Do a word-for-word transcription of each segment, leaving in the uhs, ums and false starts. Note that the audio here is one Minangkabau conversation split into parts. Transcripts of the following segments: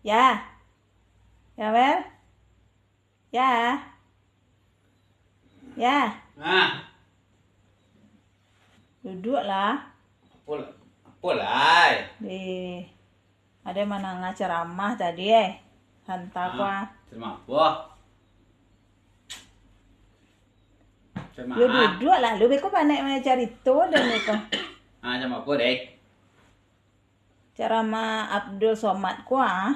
Ya. Ya, Mel? Ya. Ya. Nah. Duduaklah. Apo, apo lai? Di, ado mandanga ceramah tadi, eh. Hanta ko, ah. Ceramah apo? Ceramah. Lu duduaklah, lu beko panek mancari carito dan beko. Ah, ceramah apo, deh? Ceramah Abdul Somad ko, ah.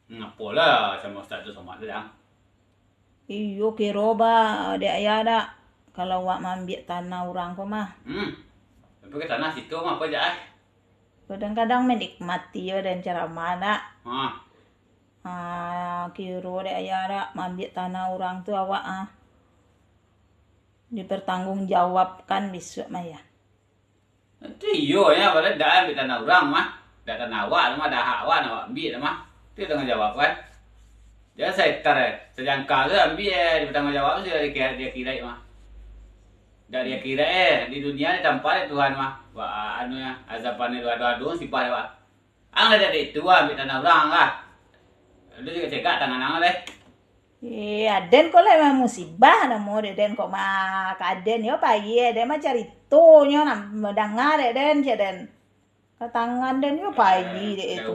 Hmm, apolah sama Ustaz tu Somad tu, Dang? Iyo, kiro ba, dek ayah dak, kalau awak maambiak tanah urang ko mah. Hmm. Tapi ka tanah situ mah apo jak, eh? Kadang-kadang menikmati yo den ceramah dak. Ha. Ah, kiro dek ayah dak, maambiak tanah urang tu awak, ah, dipertanggungjawabkan bisuak mah, ya. Itu iyo nyo, padahal dak ambiak tanah urang mah. Dak tanah awak tu mah, dak hak awak, nak awak ambiak tu mah. Itu tanggung jawab kan. Jan sahektar, eh, sajangka tu ambiak, eh, di tanggung jawab tu sudah di, di akhirat mah. Dak di akhirat, eh, di dunia ditampah dek Tuhan mah. Wah, anu nyo, azaban ado-ado sibah dek awak. Ang lah dak itu, ambiak tanah urang lah. Lu cegak-cegak tangan ang deh. Eh, aden ko lah memang musibah namo dek den ko mah. Ka aden yo pai, aden mah caritonyo nan mandanga dek den, cek den. Ka tangan den yo pai dek itu.